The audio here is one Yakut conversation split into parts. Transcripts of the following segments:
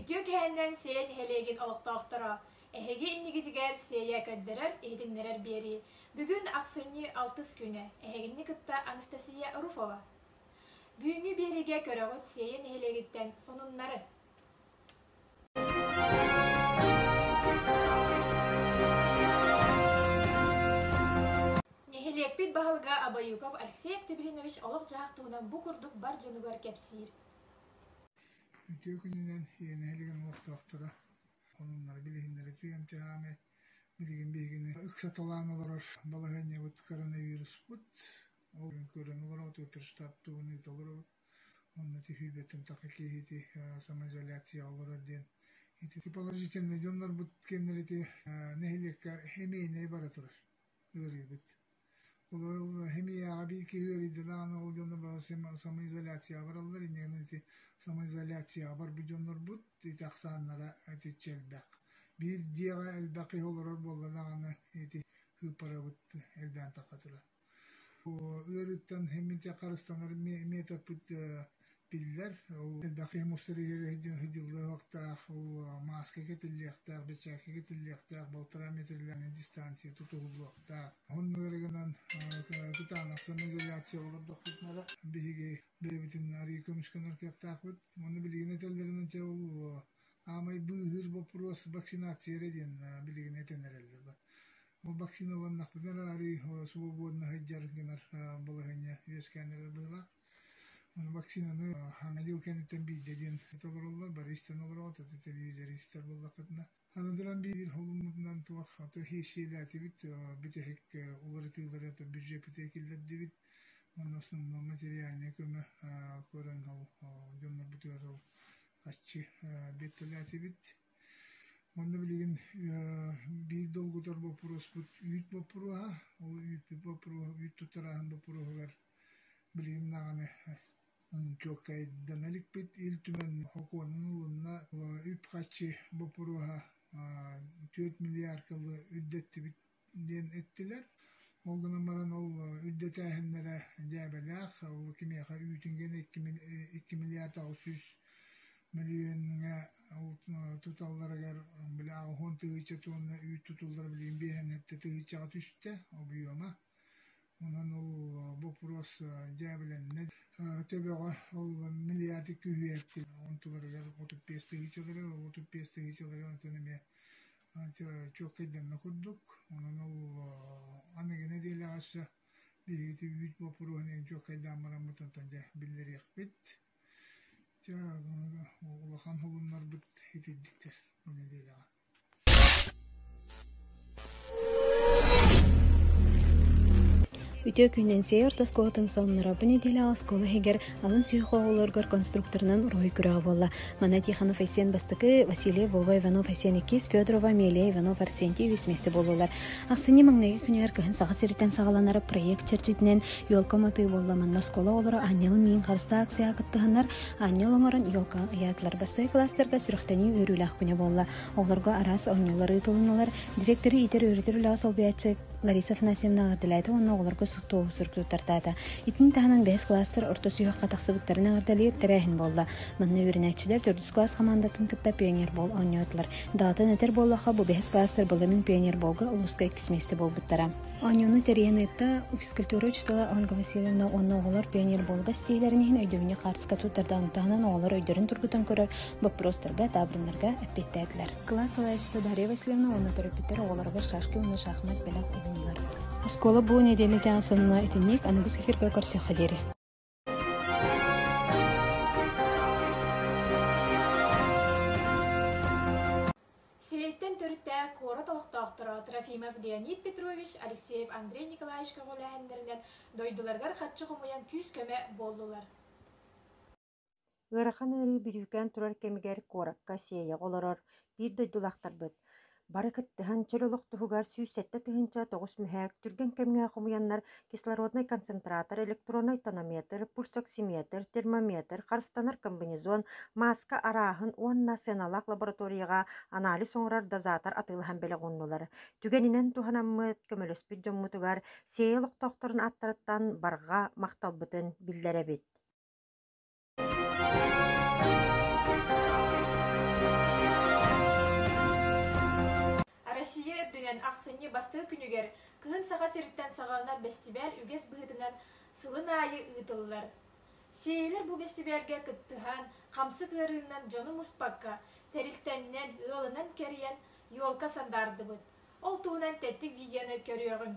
Үтүө киһиннэн Сиэн нэһилиэгин олохтоохторо, эһиги иннигитигэр Сиэйэ көрдөрөр, иһитиннэрэр биэрии. Бүгүн ахсынньы алтыс күнэ, эһигини кытта Анастасия Руфова. Бүгүҥҥү биэриигэ көрөҕүт Сиэйэ нэһилиэгиттэн сонуннары. Нэһилиэкпит баһылыга Абаюков Алексей Октябринович олох-дьаһах туһунан бу курдук бар дьонугар кэпсиир. Үтүө күнүнэн Иэнэһилигин олохтоохторо, онуннары билиһиннэрэ түһэн түһээмэ билигин биһигини ыксаталаан олорор балаһыанньабыт коронавируспут. Ол көрөн олоробут, оперштаб тугун ыыта олоробут. Онно түһүүбэттэн таха киһити самоизоляция олорор диэн ити положительный дьоннорбут кэннэр ити нэһилиэккэ химийнэй бара турар ыарыыбыт. Ол химияҕа биир киһи ыарыйда даҕаны ол дьоннор бары самоизоляцияҕа бараллар. Инньэ гынан ити самоизоляцияҕа барбыт дьоннорбут ити ахсааннара итиччэ элбэх. Биир дьиэҕэ элбэх киһи олорор буолла даҕаны ити сыыппарабыт элбээн тахха турар. Ыарыыттан эмиэ харыстанар методпыт биллэр. Ол элбэх киһи мустар сыдьыллыахтаах, ол мааска кэтиллиэхтээх, бэчээккэ кэтиллиэхтээх, балтараа метрлээх дистанция тутуһуллуохтаах. Оннук эрэ гынан кытаанах самоизоляция олордохпутуна эрэ биһиги бэйэбитин арыый көмүскэнэр кыахтаахпыт. Уонна билигин этэллэринэн чэ ол аамай быыһыыр боппуруос вакцинация эрэ диэн билигин этэн эрэллэр. Ол вакциналаннахпытына эрэ арыый свободно сылдьар гынар балаһыанньа үөскээн эрэр быһыылаах. Вакцинаны саҥа дьыл кэнниттэн биирдэ диэн толороллор, бары истэн олороҕут, аты телевизор истэр буоллаххытына. Аны туран биир холуммутунан туох аты сиэсийэлээтибит, бүтэһик уларытыылары бюджеппитигэр киллэрдибит. Онно основном материальнай көмө көрөн ол дьоннорбутугар ол харчы биэртэлээтибит. Уонна билигин биир долгутар боппуруоспут үүт боппуруоһа. Ол үүппүт боппуруоһа, үүт туттарааһын боппуруоһугар билигин даҕаны чуолкайдана иликпит. Ил Түмэн сокуонун ылынна. Үп-харчы боппуруоһа 4 миллиард тылы үрдэттибит диэн эттилэр. Ол гынан баран ол үрдэтээһиннэрэ дьээбэлээх, ол кимиэхэ үүтүн гэнэ 2 миллиард 800 мөлүйүөҥҥэ туталларыгар били 80 тыһыынча туонна үүт тутуллара билигин 57 тыһыынчаҕа түстэ объема. Онон ол боппуруос дьээбэлэннэ. Төбөҕө ол миллиард күүһү онтуларыгар 35 тыһыынчалары, ол 35 тыһыынчалары онтон эмиэ чуолкайданна курдук. Онон ол аныгы нэдиэлэҕэ өссө биһигити үүт боппуруоһун иһин чуолкайдаан бараммыт онтон дьэ биллэриэхпит. Дьэ улахан холуннарбыт итирдиктэр бу нэдиэлэҕэ. Үтүө күнүнэн Сиэй орто оскуолатын сонуннара бу нэдиэлэҕэ оскуола иһигэр алын сүһүөх оҕолоругар конструкторынан уруһуй күрэҕэ буолла. Манна Тихонов Айсен бастакы, Васильев Вова Иванов Айсен иккис, Федорова Амелия Иванов Арсентий үһүс миэстэ буоллулар. Ахсынньы маҥнайгы күнүгэр кыһын Саха сириттэн саҕаланар проект чэрчитинэн елка матыы буолла. Манна оскуола оҕолоро Аанньалын миин харыстаа акцияҕа кыттыһаннар аанньал оҥорон елка ыйаатылар. Бастакы кылаастарга сүрэхтэнии үөрүүлээх күнэ буолла. Оҕолорго араас оонньуулар ыытылыннылар. Директоры иитэр-үөрэтэр үлэҕэ солбуйааччы Лариса Афанасьевна эҕэрдэлээтэ уонна оҕолорго туоһу сурук туттартаата. Итини таһынан бэһис кылаастар орто сүһүөххэ тахсыбыттарын эҕэрдэлиир тэрээһин буолла. Манна үөрэнээччилэр төрдүс кылаас хамаандатын кытта пионербол оонньоотулар. Даҕатан этэр буоллахха, бу бэһис кылаастар былырыын пионерболга улууска иккис миэстэ буолбуттара. Оонньууну тэрийэн ыытта физкультура учуутала Ольга Васильевна уонна оҕолор пионерболга ситиһиилэрин иһин өйдөбүнньүк хаартыска туттарда. Ону таһынан оҕолор өйдөрүн тургутан көрөр боппуруостарга, таабырыннарга эппиэттээтилэр. Кылаас салайааччыта Дарья Васильевна уонна төрөппүттэр оҕолоругар шашки уонна шахмат бэлэх уһуннулар. Оскуола бу нэдиэлэтээҕи сонуна итинник аныгыс эфиргэ көрсүөххэ диэри. Сиэйтэн төрүттээх куорат олохтоохторо Трофимов Леонид Петрович, Алексеев Андрей Николаевич көҕүлээһиннэринэн дойдуларыгар харчы хомуйан күүс-көмө буоллулар. Ыарахан ыарыы бүрүүкээн турар кэмигэр куоракка Сиэйэҕэ олорор биир дойдулаахтарбыт бары кыттыһан чөл олох туһугар 107 9 мөһөөк түргэн кэмҥэ хомуйаннар кислороднай концентратор, электроннай тонометр, пульсоксиметр, термометр, харыстанар комбинезон, мааска арааһын уонна сыаналаах лабораторияҕа анализ оҥорор дозатор атыылаһан бэлэх ууннулар. Түгэнинэн туһанаммыт, көмөлөспүт дьоммутугар Сиэйэ олохтоохторун ааттарыттан барҕа махталбытын биллэрэбит. сиэринэн ахсынньы бастакы күнүгэр Кыһын Саха сириттэн саҕаланар бэстибээл үгэс быһыытынан сылын аайы ыытыллар. Сиэйэлэр бу бэстибээлгэ кыттыһан, хамсык ыарыыннан дьону муспакка, тэрилтэннэн, ыалынан кэрийэн елка сандаардыбыт. Ол туһунан тэттик видеоны көрүөҕүҥ.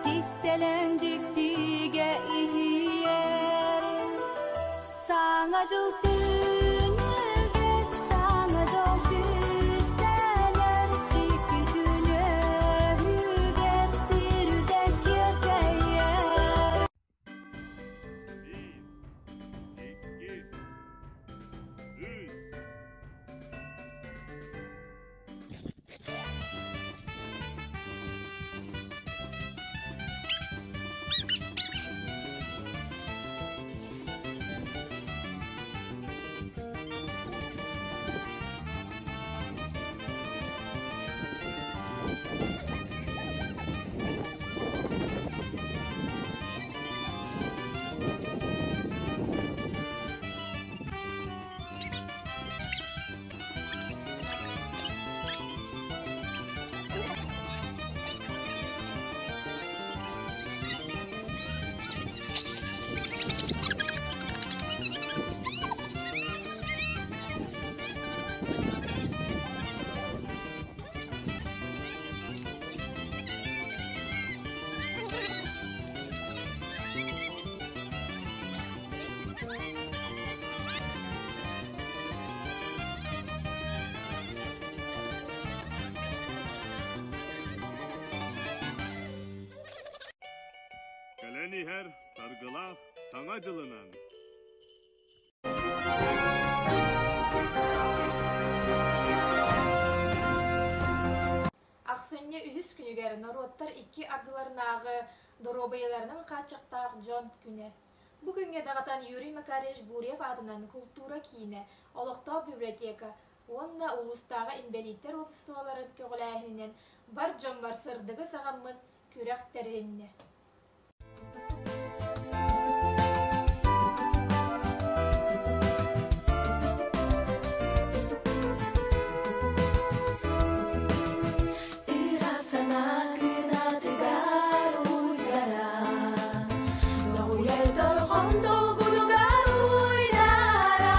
Кистэлэҥ дьиктигэ иһийэр Саҥа дьыл түүнүгэр саҥа дьол түстэнэр Дьикти түүнүгэр сир үрдэ киэркэйэр Биир, икки, үс. Кэлэн иһэр саргылаах Саҥа дьылынан! Ахсынньы үһүс күнүгэр норуоттар икки ардыларынааҕы доруобуйаларынан хааччахтаах дьон күнэ. Бу күҥҥэ даҕатан Юрий Макаревич Гурьев аатынан култуура киинэ, олохтоох библиотека уонна улуустааҕы инбэлииттэр уопсастыбаларын көҕүлээһининэн бар дьоммор сырдыгы саҕаммыт күрэх тэрилиннэ. Ыра санаа кынатыгар уйдаран, Доҕуйар дорҕоон долгунугар уйдаран,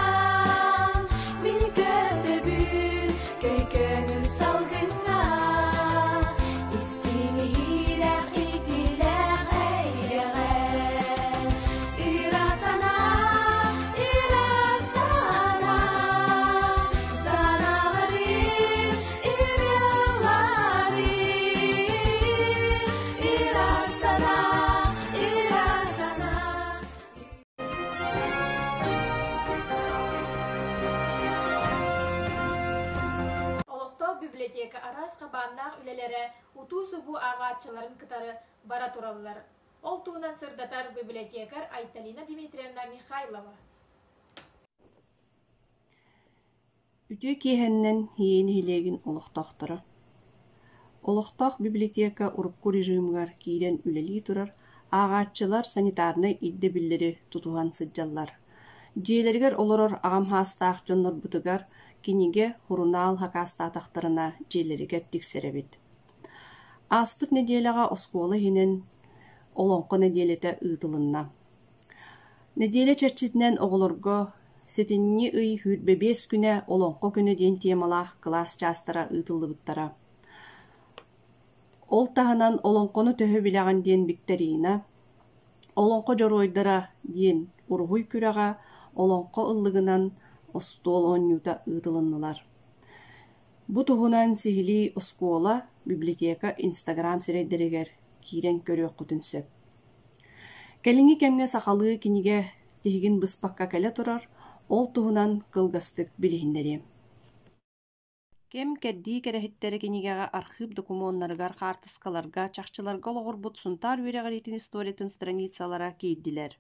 Мин көтөбүн көй көҥүл салгыҥҥа, Истиҥ иһирэх итилээх эйгэҕэ. Ыра санаа, ыра санаа, санааларым ырыаларым. Ыра санаа, ыра санаа. Олохтоох библиотека араас хабааннаах үлэлэрэ утуу-субуу ааҕааччыларын кытары бара тураллар. Ол туһунан сырдатар библиотекарь Айталина Дмитриевна Михайлова. Үтүө киэһэннэн Ийэ нэһилиэгин олохтоохторо. Олохтоох библиотека урукку режимыгар киирэн үлэлии турар ааҕааччылар санитарнай ирдэбиллэри тутуһан сылдьаллар. Дьиэлэригэр олорор аҕам саастаах дьоннорбутугар кинигэ, сурунаал сакаастаатахтарына дьиэлэригэр тиксэрэбит. Ааспыт нэдиэлэҕэ оскуола иһинэн Олоҥхо нэдиэлэтэ ыытылынна. Нэдиэлэ чэрчитинэн оҕолорго сэтинньи ый 25 күнэ Олоҥхо күнэ диэн темалаах кылаас чаастара ыытыллыбыттара. Ол таһынан Олоҥхону төһө билэҕин диэн викторина, Олоҥхо дьоруойдара диэн уруһуй күрэҕэ, Олоҥхо ыллыгынан остуол оонньуута ыытылыннылар. Бу туһунан сиһилии оскуола, библиотека Инстаграм сирэйдэригэр киирэн көрүөххүтүн сөп. Кэлиҥҥи кэмҥэ сахалыы кинигэ тиһигин быспакка кэлэ турар, ол туһунан кылгастык билиһиннэриэм. Кэм кэрдии кэрэһиттэрэ кинигэҕэ архыып докумуоннарыгар, хаартыскаларга, чахчыларга олоҕурбут Сунтаар үөрэҕириитин историятын страницалара киирдилэр.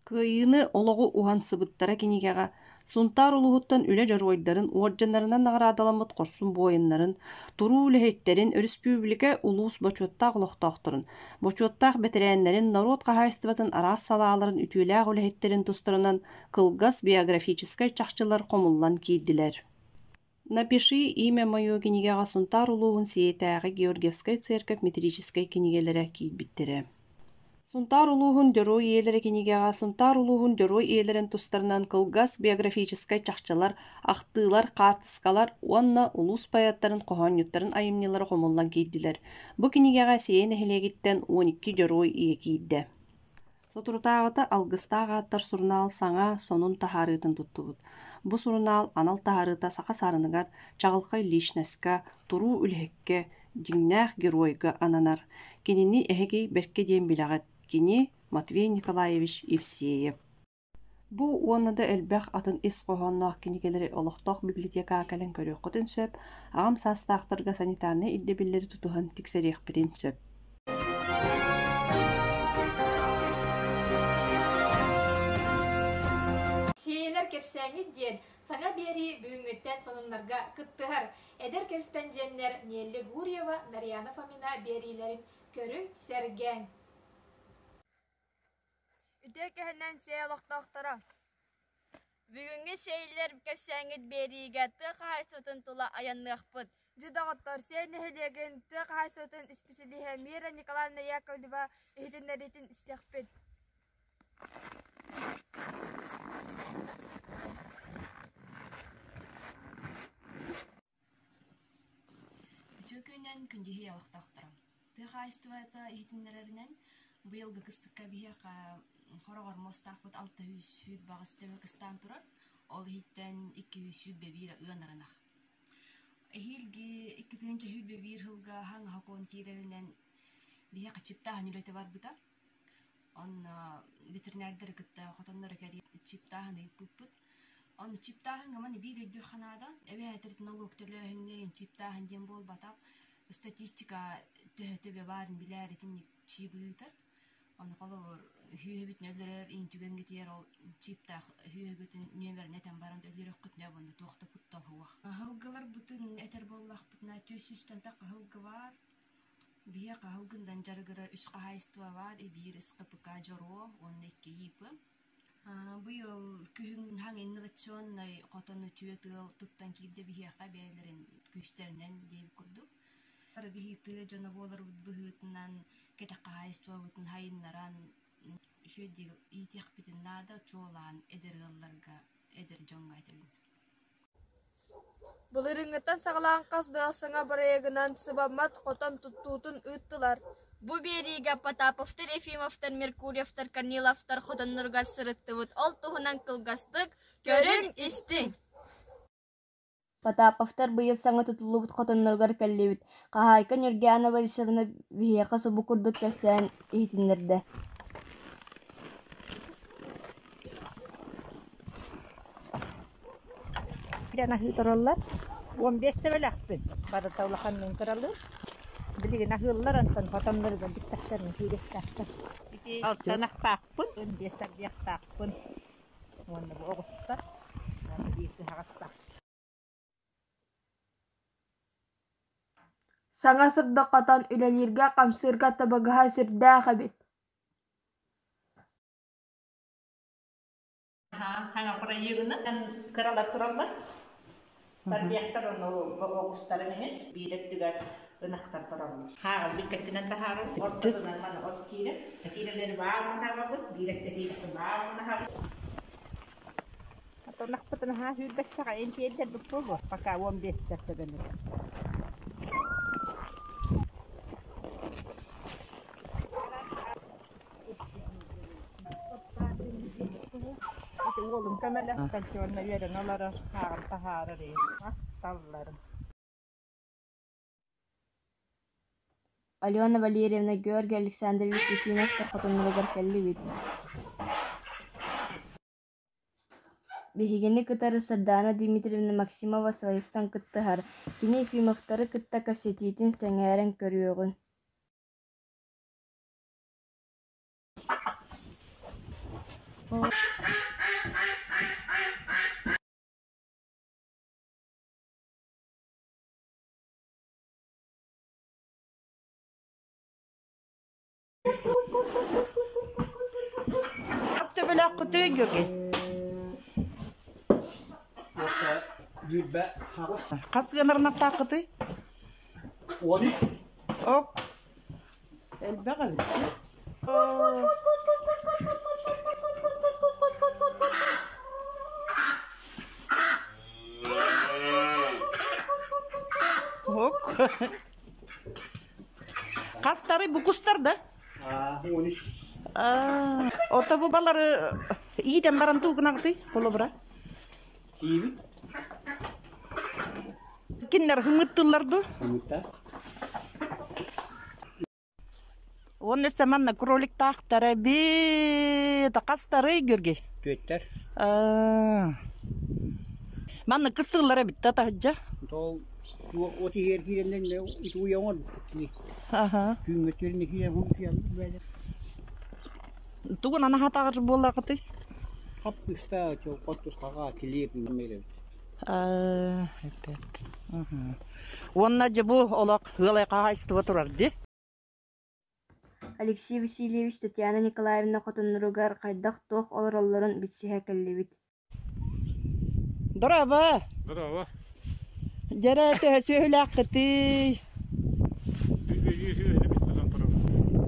Кыайыыны олоҕу уһансыбыттара кинигэҕэ Сунтаар улууһуттан үлэ дьоруойдарын, уордьаннарынан наҕараадаламмыт хорсун буойуннарын, туруу үлэһиттэрин, өрөспүүбүлүкэ, улуус бочуоттаах олохтоохторун, бочуоттаах бэтэрээннэрин, норуот хаһаайыстыбатын араас салааларын үтүөлээх үлэһиттэрин тустарынан кылгас биографическай чахчылар хомуллан киирдилэр. «Напиши имя мое» кинигэҕэ Сунтаар улууһун Сиэйэтээҕи Георгиевскай церковь метрическэй кинигэлэрэ киирбиттэрэ. Сунтаар улууһун Дьоруой ийэлэрэ кинигэҕэ Сунтаар улууһун Дьоруой ийэлэрин тустарынан кылгас биографическай чахчылар, ахтыылар, хаартыскалар уонна улуус поэттарын хоһоонньуттарын айымньылара хомуллан киирдилэр. Бу кинигэҕэ Сиэйэ нэһилиэгиттэн 12 Дьоруой ийэ киирдэ. Соторутааҕыта «Алгыстаах ааттар» сурунаал саҥа, сонун таһаарыытын туттубут. Бу сурунаал анал таһаарыыта саха саарыныгар, чаҕылхай личноска, туруу үлэһиккэ, дьиҥнээх геройга ананар. Кинини эһиги бэркэ диэн билэҕит. Кини Матвей Николаевич Евсеев. Бу уонна да элбэх атын ис хоһоонноох кинигэлэри олохтоох библиотекаҕа кэлэн көрүөххүтүн сөп, аҕам саастаахтарга санитарнай ирдэбиллэри тутуһан тиксэриэхпитин сөп. Сиэйэлэр кэпсээҥҥит диэн саҥа биэрии бүгүҥҥүттэн сонуннарга кыттыһар. Эдэр кэрэспэндьиэннэр Нелли Гурьева, Нарьяна Фомина биэриилэрин көрүҥ, сэргээҥ. Үтүө кэһэнэн сиэй олохтоохторо! Бүгүҥҥү сиэйлэр кэпсээҥҥит биэриигэ тыа хаһаайыстыбатын тула айанныахпыт. Дьэ доҕоттор, Сиэй нэһилиэгин тыа хаһаайыстыбатын исписэлииһэ Мира Николаевна Яковлева иһитиннэриитин истиэхпит. Үтүө күнүнэн күндүһүй олохтоохторо. Тыа хаһаайыстыбата иһитиннэрэринэн, быйылгы кыстыкка биһиэхэ хороҕор муостаахпыт 600 баҕас төбө кыстаан турар. Ол иһиттэн 201 ыанар ынах. Эһиилги 2021 сылга хаҥаһа куон киирэринэн биһиэхэ чиптааһын үлэтэ барбыта. Онно ветеринардары кытта хотоннору кэрийэн чиптааһын ыыппыппыт. Ону чиптааһыҥҥа маны биир өйдүөххэ наада. Эбээтэр нолуок төлөөһүҥҥэ диэн чиптааһын диэн буолбатах. Статистика төһө төбө баарын билээр итинник чип ыытар. Ону холобур үһүөбүтүн өлөрөр иин түгэҥҥитигэр ол чиптаах үһүөгүтүн нүөмэрин этэн баран өлөрөххүтүнэ уонна туох да куттал суох. Аһылгыларбытын этэр буоллахпытына 400-тэн тахха аһылгы баар. Биһиэхэ аһылгындан дьарыгырар үс хаһаайыстыба баар. Биир СХПК Дьоруо уонна икки ИП. Быйыл күһүн хаҥ инновационнай хотон үтүө тыал туттан киирдэ биһиэхэ бэйэлэрин күүстэринэн диэбит курдук. Биһи тыа дьоно буоларбыт быһыытынан кэтэх хаһаайыстыбабытын сайыннаран үчүгэйдик иитиэхпитин наада, чуолаан эдэр ыалларга, эдэр дьоҥҥо этэбин. Былырыыҥҥыттан саҕалаан хас да саҥа бырайыагынан сыбаммат хотон туттуутун ыыттылар. Бу биэриигэ Потаповтар, Ефимовтар, Меркурьевтар, Корниловтар хотонноругар сырыттыбыт. Ол туһунан кылгастык көрүҥ, истиҥ. Потаповтар быйыл саҥа тутуллубут хотонноругар кэллибит. Хаһаайка Нюргиана Борисовна биһиэхэ субу курдук кэпсээн иһитиннэрдэ. Киирэн аһыы тураллар. 15 төбөлөөхпүн. Барыта улаханныын кыралыыр. Билигин аһыыллар, онтон хотонноругар бүттэхтэринэ киириэхтээхтэр. Алтан ахтаахпын, биэс тарбыйахтаахпын уонна бу оҕустар уонна биир тыһаҕастаах. Саҥа сырдык хотон үлэлииргэ-хамсыырга табыгаһа сүрдээх эбит. Хаҥа проегынан кыралар тураллар. Тарбыйахтар ону оҕустарым иһин биир өттүгэр Ынахтар тураллар. Хааҕын бүккэччинэн таһаарар, ортотунан маны от киирэр. Киирэлэри баалын аһабыт, биир өттө баалын аһабыт. Ынахпытын аһаа сүүрбэччэҕэ эн тиэрдэрбит буолуо, пока 15 төбөнү. Уолум көмөлөспөт уонна үөрэнэ олорор хааҕын таһаарар махталларым. Алена Валерьевна Георгий Александрович Ефимовтар хотонноругар кэллибит. Биһигини кытары Сардаана Дмитриевна Максимова салайсан кыттыһар, кини Ефимовтары кытта кэпсэтиитин сэҥээрэн көрүөҕүҥ. Хас төбөлөөххүтүй, Георгий? Хас гынарынаттааххытый? 13. Ок. Элбэх эбит. Ок. Хастары бу кустар да? Ото бу балары иитэн баран туугунаҕытый холобура? Киибит. Кинилэр хымыттыллар ду? Хымыттар. Уонна өссө манна кроликтаахтара эбит. Хастарый, Георгий? Түөттэр. Манна кыстыыллар эбит да таһырдьа. Ол от иһэр киирэннэн ити уйа оҥорбут. Аха. Түүҥҥэ түөрүнэ киирэн хомутуйан Тугун анаһатаҕар буоллаҕытый? Хаппыста, хотус хаҕа, килиэп мэлэбит. Эппэт. Уонна дьэ бу олох ыалай хаһаайыстыба турар дии. Алексей Васильевич Татьяна Николаевна хотонноругар хайдах-туох олороллорун билсиһэ кэллибит. Дорообо! Дорообо. Дьэрэ төһө сүөһүлээххитий?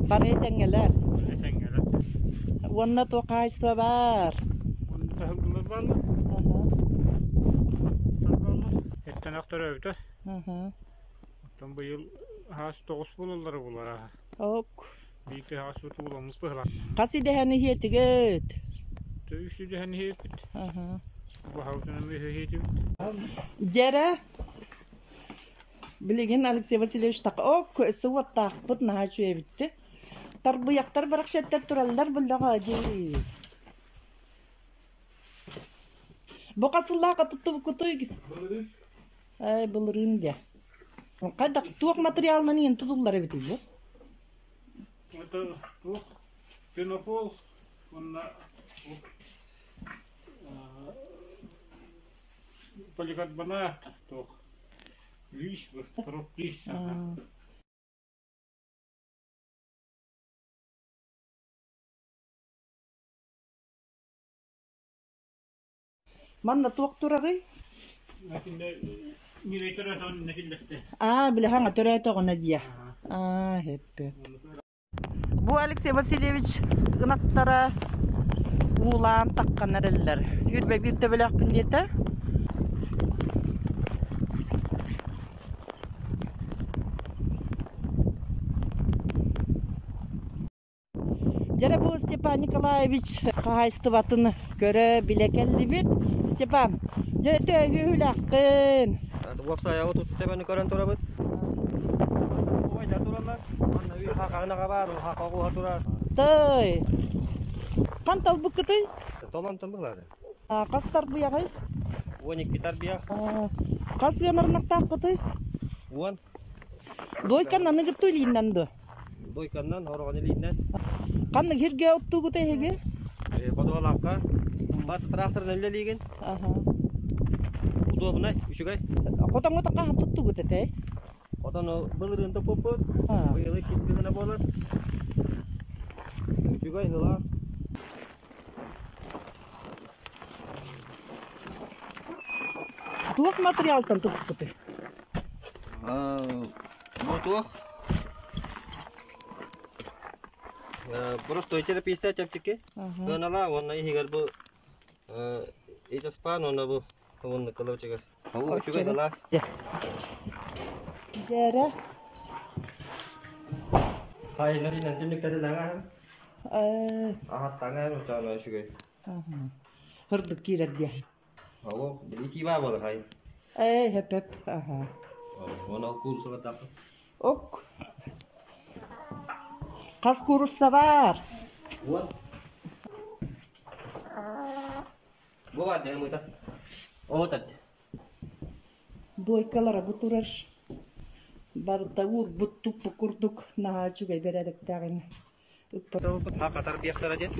Бары этэҥҥэлэр. Этэҥҥэлэр. Уонна туох хаһаайыстыба баар? Уонна таһылгылар бааллар. Сарбаллар. Эттэнэх төрөөбүтэ. Оттон быйыл аһаас 9 буолаллара булар аһа. Ок. Биир тыһаҕас бут ууламмыт быһылаах. Хас идэһэни иһиэтигит? Үс идэһэни иһиэппит. Баһаутунан иһиэтибит. Дьэрэ билигин Алексей Васильевич так ок суоттаахпыт наһаа үчүгэйбитти. Тарбыйахтар барахсаттар тураллар буллаҕа дии. Бу хас сыллаахха туттубуккутуй? Ай, былырыын дьэ. Хайдах туох материалынан иһин тутуллар эбитий бу? Это туох пенопол уонна поликарбонат туох лиис проплис. Манна туох турарый? Аа, билэһэҥ төрөөтөҕүнэ диэ. Аа, эппэт. Бу Алексей Васильевич ынахтара уулаан таххан эрэллэр. Үүрбэ биир төбөлөөхпүн диэтэ. Дьэрэ бу Степан Николаевич хаһаайыстыбатын көрө-билэ кэллибит. Степан, дьэ төһүүһүлээххин. Уопсайаҕа туттебени көрөн турабыт. Убайдар тураллар. Манна үй хаханыга бар, хаха оҕуһа турар. Той. Хан талбыккытый? Толонтон быһылаады. Хас тарбыйаҕый? 12 тарбыйах. Хас ыанарынахтааххытый? 10. Дойкан аныгытту илииннэн дуо? Бойканнан, хороҕон илииннэн. Ханнык сиргэ оттуугут эһиги? Ходуһалаахха. Бат тракторынан үлэлиигин. Удобнай, үчүгэй. Хотоҥҥо хаһан туттугут этэй? Хотон былырыын туппуппут. Быйыл иккис кыһына буолар. Үчүгэй, сылаас. Туох материалтан туппутуй? Бу туох? Простой тераписта чэпчэки. Сыаналаах уонна иһигэр бу итаспаан уонна бу уонна кылабычыгас. Ол үчүгэй сылаас. Дьэрэ. Хайынар инэн түннүктэри таҥаһым. Аха таҥаһым учаана үчүгэй. Сырдык киирэр диэ. Алло, итии баа буолар хай. Ээ, хөп хөп. Аха. Оны ол кууруссалардаахпыт. Ок. Хас куурусса баар? Уон. Бу бар дьэ ымыта. Оо тат. Дуойкалара бу турар. Барыта уурбут туппу курдук наһаа үчүгэй бэрээдэктээҕин Хатар биэхтара диэн.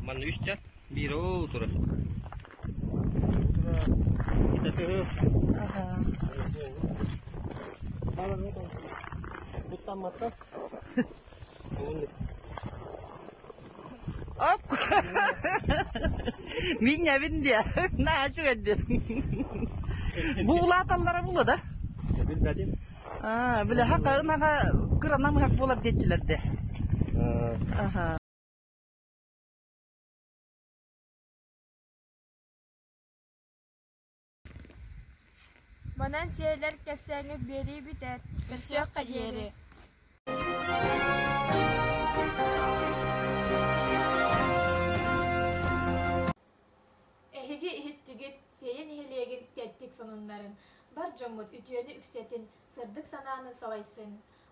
Манна үстэ, биир ол турар. Буттамматта. Оп! Минньэбин диэ. Наһаа үчүгэйдин. Бу улааталлара буолуо да? Билбэтим. Аа, били хака ынаҕа кыра намыһах буолар диэччилэр дэ. Аха. Манан сиэлэр кэпсээҥҥит биэрии бүтэр. Көрсүөххэ диэри. Эһиги иһиттигит Сиэйэ нэһилиэгин тэттик сонуннарын, бар дьоммут үтүөнү үксэтин, сырдык санааны салайсыҥ.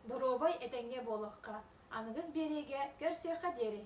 Доруобай этэҥҥэ буолуохха, аныгыс биэриигэ көрсүөххэ диэри!